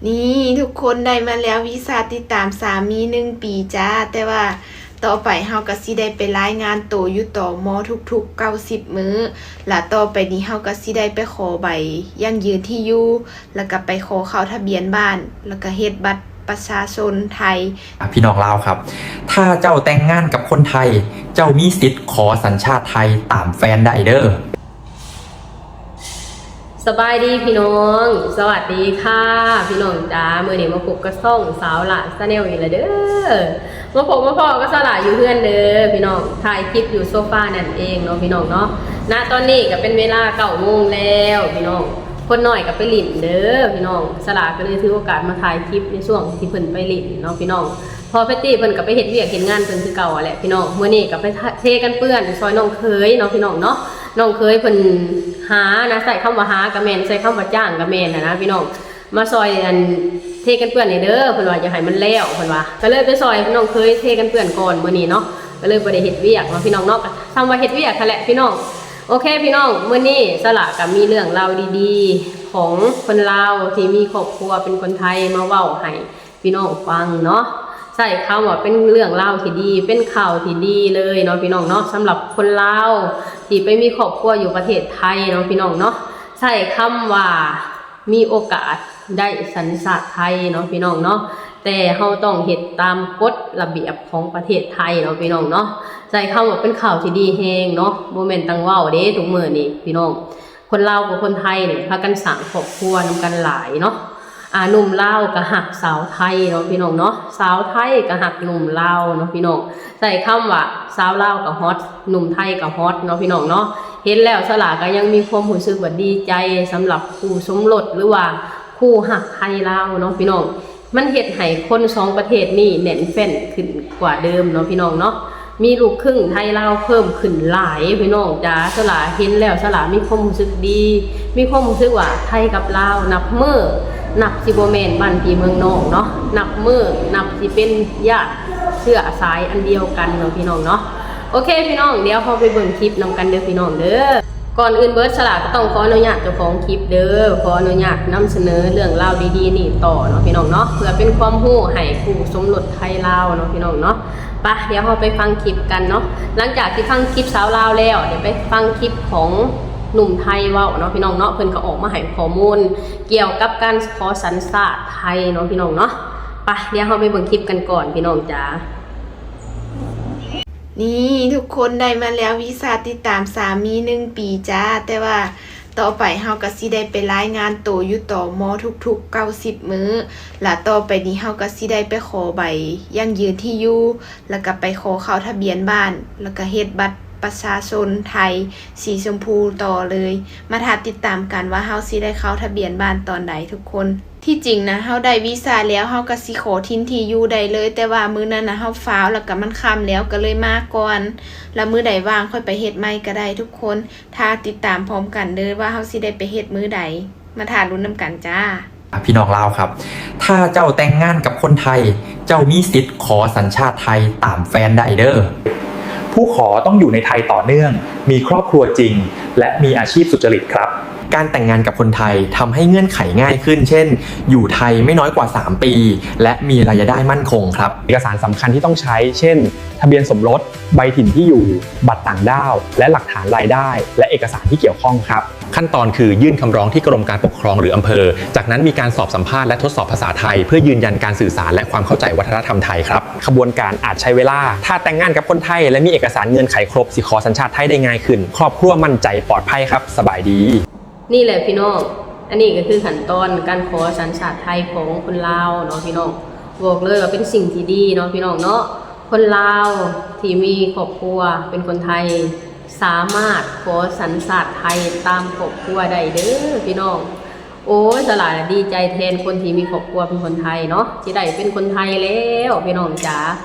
ນີ້ທຸກຄົນ ໄດ້ມາແລ້ວ ວີຊາຕິດຕາມສາມີໜຶ່ງປີຈ້າ. ແຕ່ວ່າຕໍ່ໄປເຮົາກໍຊິໄດ້ໄປລາຍງານໂຕຢູ່ ຕມ ທຸກໆເກົ້າສິບມື້ ລະຕໍ່ໄປນີ້ເຮົາກໍຊິໄດ້ໄປຂໍໃບຢັ້ງຢືນທີ່ຢູ່ ລະກໍໄປຂໍເຂົ້າທະບຽນບ້ານ ລະກໍເຮັດບັດປະຊາຊົນໄທ. ອ່ະ ພີ່ນ້ອງລາວຄັບ ຖ້າເຈົ້າແຕ່ງງານກັບຄົນໄທ ເຈົ້າມີສິດຂໍສັນຊາດໄທຕາມແຟນໄດ້ເດີ້. ສະບາຍດີພີ່ນ້ອງ ສະຫວັດດີຄ່ະພີ່ນ້ອງຈ້າ. ມື້ນີ້ມາພົບກັບຊ່ອງສາວຫຼ້າ Channel ອີກແລ້ວເດີ້. ມາພົບມາພໍ້ກັບສາວຫຼ້າຢູ່ເຮືອນເດີ້ພີ່ນ້ອງ ຖ່າຍຄລິບຢູ່ໂຊຟານັ້ນເອງເນາະພີ່ນ້ອງເນາະ. ນະຕອນນີ້ກໍເປັນເວລາເກົ້າໂມງແລ້ວພີ່ນ້ອງ ຄົນນ້ອຍກໍໄປຫຼິ້ນເດີ້ພີ່ນ້ອງ. ສາວຫຼ້າກໍເລີຍຖືໂອກາດມາຖ່າຍຄລິບໃນຊ່ວງທີ່ເພິ່ນໄປຫຼິ້ນເນາະພີ່ນ້ອງ. ພໍ່ແພັດຕີ້ເພິ່ນກໍໄປເຮັດວຽກເຮັດງານເພິ່ນຄືເກົ່າຫັ້ນແຫຼະພີ່ນ້ອງ. ມື້ນີ້ກໍໄປເທກັນເປື້ອນຊ່ອຍນ້ອງເຂີຍເນາະພີ່ນ້ອງເນາະ. ນ້ອງເຂີຍເພິ່ນຫານະ ໃຊ້ຄຳວ່າຫາກໍແມ່ນ ໃຊ້ຄຳວ່າຈ້າງກໍແມ່ນຫັ້ນນະພີ່ນ້ອງ ມາຊ່ອຍອັນເທກັນເປື້ອນແດ່ເດີ້ ເພິ່ນວ່າຢາກໃຫ້ມັນແລ້ວ ເພິ່ນວ່າ. ກໍເລີຍໄປຊ່ອຍນ້ອງເຂີຍເທກັນເປື້ອນກ່ອນມື້ນີ້ເນາະ ກໍເລີຍບໍ່ໄດ້ເຮັດວຽກເນາະພີ່ນ້ອງເນາະ. ກໍຊ່ຳວ່າເຮັດວຽກຫັ້ນແຫຼະພີ່ນ້ອງ. ໂອເຄພີ່ນ້ອງ ມື້ນີ້ສາວຫຼ້າກໍມີເລື່ອງລາວດີໆຂອງຄົນລາວທີ່ມີຄອບຄົວເປັນຄົນໄທມາເວົ້າໃຫ້ ພີ່ນ້ອງຟັງເນາະ. ໃຊ້ຄຳວ່າເປັນເລື່ອງລາວທີ່ດີ ເປັນຂ່າວທີ່ດີເລີຍເນາະພີ່ນ້ອງເນາະ ສຳລັບຄົນລາວທີ່ໄປມີຄອບຄົວຢູ່ປະເທດໄທເນາະພີ່ນ້ອງເນາະ. ໃຊ້ຄຳວ່າມີໂອກາດໄດ້ສັນຊາດໄທເນາະພີ່ນ້ອງເນາະ ແຕ່ເຮົາຕ້ອງເຮັດຕາມກົດລະບຽບຂອງປະເທດໄທເນາະພີ່ນ້ອງເນາະ. ໃຊ້ຄຳວ່າເປັນຂ່າວທີ່ດີແຮງເນາະ ບໍ່ແມ່ນຕັ້ງເວົ້າເດ້ ທຸກມື້ນີ້ພີ່ນ້ອງ ຄົນລາວກັບຄົນໄທນີ້ພາກັນສ້າງຄອບຄົວນຳກັນຫຼາຍເນາະ. ອ່າ ໜຸ່ມລາວກໍຮັກສາວໄທເນາະພີ່ນ້ອງເນາະ ສາວໄທກໍຮັກໜຸ່ມລາວເນາະພີ່ນ້ອງ. ໃຊ້ຄຳວ່າສາວລາວກໍຮອດ ໜຸ່ມໄທກໍຮອດເນາະພີ່ນ້ອງເນາະ. ເຫັນແລ້ວສາວຫຼ້າກໍຍັງມີຄວາມຮູ້ສຶກວ່າດີໃຈສຳລັບຄູ່ສົມລົດ ຫຼືວ່າຄູ່ຮັກໄທລາວເນາະພີ່ນ້ອງ. ມັນເຮັດໃຫ້ຄົນສອງປະເທດນີ້ແໜ້ນແຟ້ນຂຶ້ນກວ່າເດີມເນາະພີ່ນ້ອງເນາະ. ມີລູກຄຶ່ງໄທລາວເພີ່ມຂຶ້ນຫຼາຍພີ່ນ້ອງຈ້າ. ສາວຫຼ້າເຫັນແລ້ວສາວຫຼ້າມີຄວາມຮູ້ສຶກດີ ມີຄວາມຮູ້ສຶກວ່າໄທກັບລາວນັບມື້ ນັບຊິບໍ່ແມ່ນບ້ານພີ່ເມືອງນ້ອງເນາະ ນັບມື້ນັບຊິເປັນຍາດເຊື້ອສາຍອັນດຽວກັນເນາະພີ່ນ້ອງເນາະ. ໂອເຄພີ່ນ້ອງ ດຽວເຮົາໄປເບິ່ງຄລິບນຳກັນເດີ້ພີ່ນ້ອງເດີ້. ກ່ອນອື່ນເບີດ ສາວຫຼ້າກໍຕ້ອງຂໍອະນຸຍາດເຈົ້າຂອງຄລິບເດີ້ ຂໍອະນຸຍາດນຳສະເໜີເລື່ອງລາວດີໆນີ້ຕໍ່ເນາະພີ່ນ້ອງເນາະ ເພື່ອເປັນຄວາມຮູ້ໃຫ້ຄູ່ສົມລົດໄທລາວເນາະພີ່ນ້ອງເນາະ. ປະ ດຽວເຮົາໄປຟັງຄລິບກັນເນາະ. ຫຼັງຈາກທີ່ຟັງຄລິບສາວລາວແລ້ວ ດຽວໄປຟັງຄລິບຂອງໜຸ່ມໄທເວົ້າເນາະພີ່ນ້ອງເນາະ. ເພິ່ນກໍອອກມາໃຫ້ຂໍ້ມູນກ່ຽວກັບການຂໍສັນຊາດໄທເນາະພີ່ນ້ອງເນາະ. ປະ ດຽວເຮົາໄປເບິ່ງຄລິບກັນກ່ອນພີ່ນ້ອງຈ້າ. ນີ້ທຸກຄົນ ໄດ້ມາແລ້ວ ວີຊາຕິດຕາມສາມີໜຶ່ງປີຈ້າ. ແຕ່ວ່າຕໍ່ໄປເຮົາກໍຊິໄດ້ໄປລາຍງານໂຕຢູ່ ຕມ ທຸກໆເກົ້າສິບມື້ ລະຕໍ່ໄປນີ້ເຮົາກໍຊິໄດ້ໄປຂໍໃບຢັ້ງຢືນທີ່ຢູ່ ລະກະໄປຂໍເຂົ້າທະບຽນບ້ານ ລະກະເຮັດບັດປະຊາຊົນໄທສີຊົມພູຕໍ່ເລີຍ. ມາຖ້າຕິດຕາມກັນວ່າເຮົາຊິໄດ້ເຂົ້າທະບຽນບ້ານຕອນໃດທຸກຄົນ. ທີ່ຈິງນະ ເຮົາໄດ້ວີຊາແລ້ວ ເຮົາກະຊິຂໍຖິ່ນທີ່ຢູ່ໄດ້ເລີຍ, ແຕ່ວ່າມື້ນັ້ນນະ ເຮົາຟ້າວ ລະກະມັນຄ່ຳແລ້ວ ກະເລີຍມາກ່ອນ, ລະມື້ໃດວ່າງຄ່ອຍໄປເຮັດໃໝ່ກະໄດ້ທຸກຄົນ. ຖ້າຕິດຕາມພ້ອມກັນເດີວ່າເຮົາຊິໄດ້ໄປເຮັດມື້ໃດ, ມາຖ້າລຸ້ນນຳກັນຈ້າ. ອ່ະ ພີ່ນ້ອງລາວຄັບ ຖ້າເຈົ້າແຕ່ງງານກັບຄົນໄທ ເຈົ້າມີສິດຂໍສັນຊາດໄທຕາມແຟນໄດ້ເດີ. ຜູ້ขอต้องอยู่ในไทยต่อเนื่อง มีครอบครัวจริง และมีอาชีพสุจริตครับ การแต่งงานกับคนไทยทำให้เงื่อนไขง่ายขึ้น เช่น อยู่ไทยไม่น้อยกว่าสามปี และมีรายได้มั่นคงครับ เอกสารสำคัญที่ต้องใช้ เช่น ทะเบียนสมรส ใบถิ่นที่อยู่ บัตรต่างด้าว และหลักฐานรายได้ และเอกสารที่เกี่ยวข้องครับ ขั้นตอนคือยื่นคำร้องที่กรมการปกครองหรืออำเภอ จากนั้นมีการสอบสัมภาษณ์และทดสอบภาษาไทย เพื่อยืนยันการสื่อสารและความเข้าใจวัฒนธรรมไทยครับ ขบวนการอาจใช้เวลา ถ้าแต่งงานกับคนไทยและมีเอกสารเงื่อนไขครบ สิขอสัญชาติไทยได้ง่ายขึ้น ครอบครัวมั่นใจปลอดภัยครับ สบายดี ນີ້ແຫຼະພີ່ນ້ອງ ອັນນີ້ກໍຄືຂັ້ນຕອນການຂໍສັນຊາດໄທຂອງຄົນລາວເນາະພີ່ນ້ອງ. ບອກເລີຍວ່າເປັນສິ່ງທີ່ດີເນາະພີ່ນ້ອງເນາະ. ຄົນລາວທີ່ມີຄອບຄົວເປັນຄົນໄທ ສາມາດຂໍສັນຊາດໄທຕາມຄອບຄົວໄດ້ເດີພີ່ນ້ອງ. ໂອ້ຍ ສາວຫຼ້າດີໃຈແທນຄົນທີ່ມີຄອບຄົວເປັນຄົນໄທເນາະ ທີ່ໄດ້ເປັນຄົນໄທແລ້ວພີ່ນ້ອງຈ໋າ.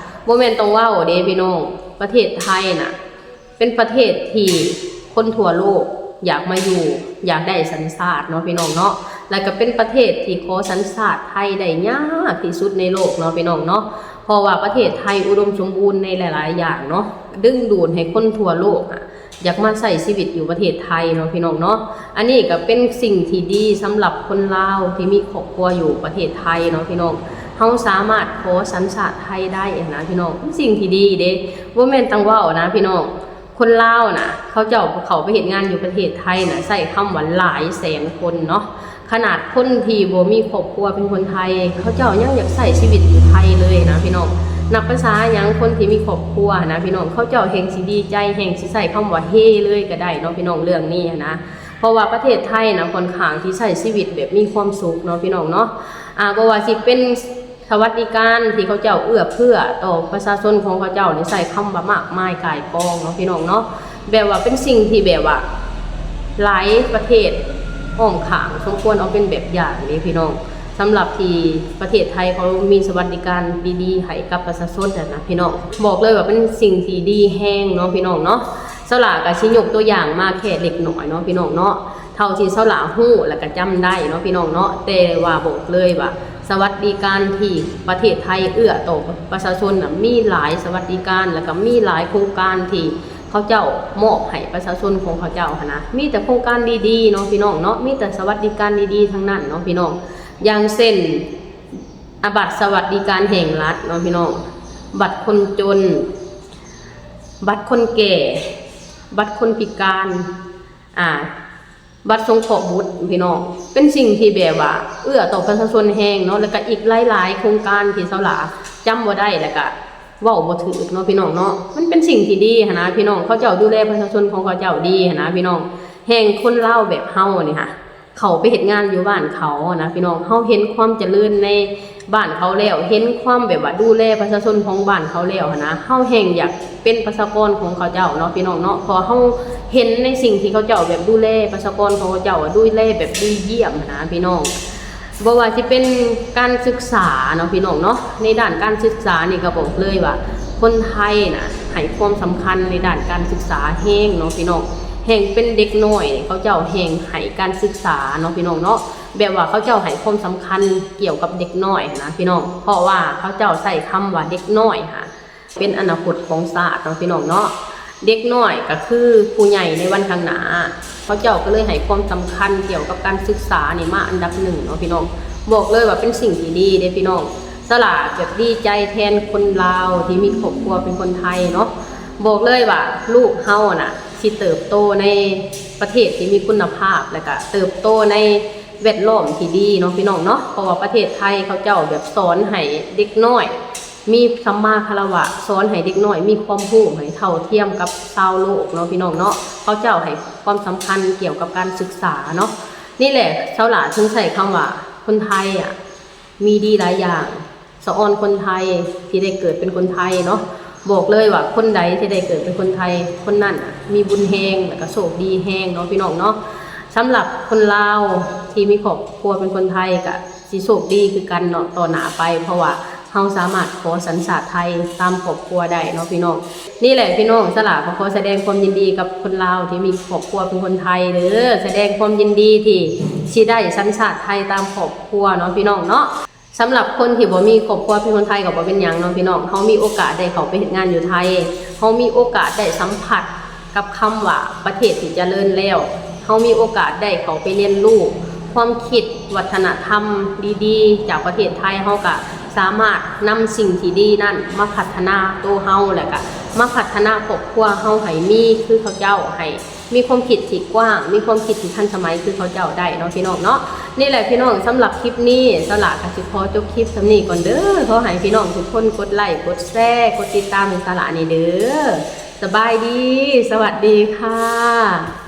ບໍ່ແມ່ນຕ້ອງເວົ້າເດ້ພີ່ນ້ອງ ປະເທດໄທນະ ເປັນປະເທດທີ່ຄົນທົ່ວໂລກຢາກມາຢູ່ ຢາກໄດ້ສັນຊາດເນາະພີ່ນ້ອງເນາະ. ແລ້ວກໍເປັນປະເທດທີ່ຂໍສັນຊາດໄທໄດ້ຍາກທີ່ສຸດໃນໂລກເນາະພີ່ນ້ອງເນາະ. ເພາະວ່າປະເທດໄທອຸດົມສົມບູນໃນຫຼາຍໆຢ່າງເນາະ ດຶງດູດໃຫ້ຄົນທົ່ວໂລກອະ ຢາກມາໃຊ້ຊີວິດຢູ່ປະເທດໄທເນາະ ພີ່ນ້ອງເນາະ. ອັນນີ້ກໍເປັນສິ່ງທີ່ດີສຳລັບຄົນລາວທີ່ມີຄອບຄົວຢູ່ປະເທດໄທເນາະ ພີ່ນ້ອງ. ເຮົາສາມາດຂໍສັນຊາດໄທໄດ້ນະ ພີ່ນ້ອງ, ເປັນສິ່ງທີ່ດີເດ້. ບໍ່ແມ່ນຕັ້ງເວົ້ານະ ພີ່ນ້ອງ, ຄົນລາວນະ ເຂົາເຈົ້າເຂົ້າໄປເຮັດງານຢູ່ປະເທດໄທນະ ໃຊ້ຄຳວ່າຫຼາຍແສນຄົນເນາະ. ຂະໜາດຄົນທີ່ບໍ່ມີຄອບຄົວເປັນຄົນໄທ ເຂົາເຈົ້າຍັງຢາກໃຊ້ຊີວິດຢູ່ໄທເລີຍນະ ພີ່ນ້ອງ. ນັບພາສາຫຍັງ ຄົນທີ່ມີຄອບຄົວນະ ພີ່ນ້ອງ, ເຂົາເຈົ້າແຮ່ງຊິດີໃຈ ແຮ່ງຊິໃຊ້ຄຳວ່າເຮເລີຍກໍໄດ້ເນາະ ພີ່ນ້ອງ, ເລື່ອງນີ້ນະ. ເພາະວ່າປະເທດໄທນະ ຂ້ອນຂ້າງທີ່ໃຊ້ຊີວິດແບບມີຄວາມສຸກເນາະ ພີ່ນ້ອງເນາະ. ອາ ບໍ່ວ່າຊິເປັນ ສະຫວັດດີການທີ່ເຂົາເຈົ້າເອື້ອເຟື້ອຕໍ່ປະຊາຊົນຂອງເຂົາເຈົ້ານີ້ ໃຊ້ຄຳວ່າມາກມາຍກ່າຍກອງເນາະ ພີ່ນ້ອງເນາະ. ແບບວ່າເປັນສິ່ງທີ່ແບບວ່າຫຼາຍປະເທດອ້ອມຂ້າງສົມຄວນເອົາເປັນແບບຢ່າງເດ້ ພີ່ນ້ອງ, ສຳລັບທີ່ປະເທດໄທເຂົາມີສະຫວັດດີການດີໆໃຫ້ກັບປະຊາຊົນຫັ້ນນະ ພີ່ນ້ອງ. ບອກເລີຍວ່າເປັນສິ່ງທີ່ດີແຮງເນາະ ພີ່ນ້ອງເນາະ. ສາວຫຼ້າກໍຊິຍົກຕົວຢ່າງມາແຄ່ເລັກນ້ອຍເນາະ ພີ່ນ້ອງເນາະ. ເທົ່າທີ່ສາວຫຼ້າຮູ້ ແລ້ວກໍຈຳໄດ້ເນາະ ພີ່ນ້ອງເນາະ, ແຕ່ວ່າບອກເລີຍວ່າ ສະຫວັດດີການທີ່ປະເທດໄທເອື້ອຕໍ່ປະຊາຊົນນະ ມີຫຼາຍສະຫວັດດີການ ແລ້ວກໍມີຫຼາຍໂຄງການທີ່ເຂົາເຈົ້າມອບໃຫ້ປະຊາຊົນຂອງເຂົາເຈົ້າຫັ້ນນະ. ມີແຕ່ໂຄງການດີໆເນາະ ພີ່ນ້ອງເນາະ, ມີແຕ່ສະຫວັດດີການດີໆທັງນັ້ນເນາະ ພີ່ນ້ອງ. ຢ່າງເຊັ່ນ ອາ ບັດສະຫວັດດີການແຫ່ງລັດເນາະ ພີ່ນ້ອງ, ບັດຄົນຈົນ, ບັດຄົນແກ່, ບັດຄົນພິການ, ອາ ບັດສົງເຄາະບຸດ ພີ່ນ້ອງ, ເປັນສິ່ງທີ່ແບບວ່າເອື້ອຕໍ່ປະຊາຊົນແຮງເນາະ. ແລ້ວກໍອີກຫຼາຍໆໂຄງການທີ່ສາວຫຼ້າຈຳບໍ່ໄດ້ ແລ້ວກໍເວົ້າບໍ່ຖືກເນາະ ພີ່ນ້ອງເນາະ. ມັນເປັນສິ່ງທີ່ດີຫັ້ນນະ ພີ່ນ້ອງ, ເຂົາເຈົ້າດູແລປະຊາຊົນຂອງເຂົາເຈົ້າດີຫັ້ນນະ ພີ່ນ້ອງ. ແຮ່ງຄົນລາວແບບເຮົານີ້ຫະ ເຂົ້າໄປເຮັດງານຢູ່ບ້ານເຂົານະ ພີ່ນ້ອງ, ເຮົາເຫັນຄວາມຈະເລີນໃນ ບ້ານເຂົາແລ້ວ, ເຫັນຄວາມແບບວ່າດູແລປະຊາຊົນຂອງບ້ານເຂົາແລ້ວຫັ້ນນະ, ເຮົາແຮ່ງຢາກເປັນປະຊາກອນຂອງເຂົາເຈົ້າເນາະ ພີ່ນ້ອງເນາະ. ເພາະວ່າເຮົາເຫັນໃນສິ່ງທີ່ເຂົາເຈົ້າແບບດູແລປະຊາກອນຂອງເຂົາເຈົ້າ ດູແລແບບດີຢ້ຽມຫັ້ນນະ ພີ່ນ້ອງ. ບໍ່ວ່າຊິເປັນການສຶກສາເນາະ ພີ່ນ້ອງເນາະ, ໃນດ້ານການສຶກສານີ້ກໍບອກເລີຍວ່າ ຄົນໄທນະໃຫ້ຄວາມສຳຄັນໃນດ້ານການສຶກສາແຮງເນາະ ພີ່ນ້ອງ. ແຮ່ງເປັນເດັກນ້ອຍ ເຂົາເຈົ້າແຮ່ງໃຫ້ການສຶກສາເນາະ ພີ່ນ້ອງເນາະ. ແບບວ່າເຂົາເຈົ້າໃຫ້ຄວາມສຳຄັນກ່ຽວກັບເດັກນ້ອຍຫັ້ນນະ ພີ່ນ້ອງ, ເພາະວ່າເຂົາເຈົ້າໃຊ້ຄຳວ່າເດັກນ້ອຍຫາເປັນອະນາຄົດຂອງຊາດເນາະ ພີ່ນ້ອງເນາະ. ເດັກນ້ອຍກໍຄືຜູ້ໃຫຍ່ໃນວັນຂ້າງໜ້າ, ເຂົາເຈົ້າກໍເລີຍໃຫ້ຄວາມສຳຄັນກ່ຽວກັບການສຶກສານີ້ມາອັນດັບໜຶ່ງເນາະ ພີ່ນ້ອງ. ບອກເລີຍວ່າເປັນສິ່ງທີ່ດີເດ້ ພີ່ນ້ອງ. ສາວຫຼ້າກໍດີໃຈແທນຄົນລາວທີ່ມີຄອບຄົວເປັນຄົນໄທເນາະ. ບອກເລີຍວ່າລູກເຮົານະ ຊິເຕີບໂຕໃນປະເທດທີ່ມີຄຸນນະພາບ ແລ້ວກະເຕີບໂຕໃນແວດລ້ອມທີ່ດີເນາະ ພີ່ນ້ອງເນາະ. ເພາະວ່າປະເທດໄທເຂົາເຈົ້າແບບສອນໃຫ້ເດັກນ້ອຍມີສຳມາຄາລະວະ, ສອນໃຫ້ເດັກນ້ອຍມີຄວາມຮູ້ໃຫ້ເທົ່າທຽມກັບຊາວໂລກເນາະ ພີ່ນ້ອງເນາະ. ເຂົາເຈົ້າໃຫ້ຄວາມສຳຄັນກ່ຽວກັບການສຶກສາເນາະ. ນີ້ແຫຼະ ສາວຫຼ້າເຖິງໃຊ້ຄຳວ່າຄົນໄທອະ ມີດີຫຼາຍຢ່າງ, ສະອອນຄົນໄທທີ່ໄດ້ເກີດເປັນຄົນໄທເນາະ. ບອກເລີຍວ່າຄົນໃດທີ່ໄດ້ເກີດເປັນຄົນໄທ ຄົນນັ້ນນະມີບຸນແຮງ ແລ້ວກະໂຊກດີແຮງເນາະ ພີ່ນ້ອງເນາະ. ສຳລັບຄົນລາວທີ່ມີຄອບຄົວເປັນຄົນໄທ ກະຊິໂຊກດີຄືກັນເນາະຕໍ່ໜ້າໄປ, ເພາະວ່າເຮົາສາມາດຂໍສັນຊາດໄທຕາມຄອບຄົວໄດ້ເນາະ ພີ່ນ້ອງ. ນີ້ແຫຼະ ພີ່ນ້ອງ, ສາວຫຼ້າກໍຂໍສະແດງຄວາມຍິນດີກັບຄົນລາວທີ່ມີຄອບຄົວເປັນຄົນໄທເດີ້, ສະແດງຄວາມຍິນດີທີ່ຊິໄດ້ສັນຊາດໄທຕາມຄອບຄົວເນາະ ພີ່ນ້ອງເນາະ. ສຳລັບຄົນທີ່ບໍ່ມີຄອບຄົວເປັນຄົນໄທກໍບໍ່ເປັນຫຍັງເນາະ ພີ່ນ້ອງ. ເຮົາມີໂອກາດໄດ້ເຂົ້າໄປເຮັດງານຢູ່ໄທ, ເຮົາມີໂອກາດໄດ້ສຳຜັດກັບຄຳວ່າປະເທດທີ່ຈະເລີນແລ້ວ, ເຮົາມີໂອກາດໄດ້ເຂົ້າໄປຮຽນຮູ້ຄວາມຄິດ, ວັດທະນະທຳດີໆຈາກປະເທດໄທ, ເຮົາກະສາມາດນຳສິ່ງທີ່ດີນັ້ນມາພັດທະນາໂຕເຮົາ ແລ້ວກະມາພັດທະນາຄອບຄົວເຮົາໃຫ້ມີຄືເຂົາເຈົ້າ, ໃຫ້ ມີຄວາມຄິດທີ່ກວ້າງ, ມີຄວາມຄິດທີ່ທັນສະໄໝຄືເຂົາເຈົ້າໄດ້ເນາະ ພີ່ນ້ອງເນາະ. ນີ້ແຫຼະ ພີ່ນ້ອງ, ສຳລັບຄລິບນີ້ ສາວຫຼ້າກໍຊິຂໍຈົບຄລິບສ່ຳນີ້ກ່ອນເດີ້. ຂໍໃຫ້ພີ່ນ້ອງທຸກຄົນກົດໄລ ກົດແຊ ກົດຕິດຕາມໃຫ້ສາວຫຼ້າແດ່ເດີ້. ສະບາຍດີ, ສະຫວັດດີຄ່ະ.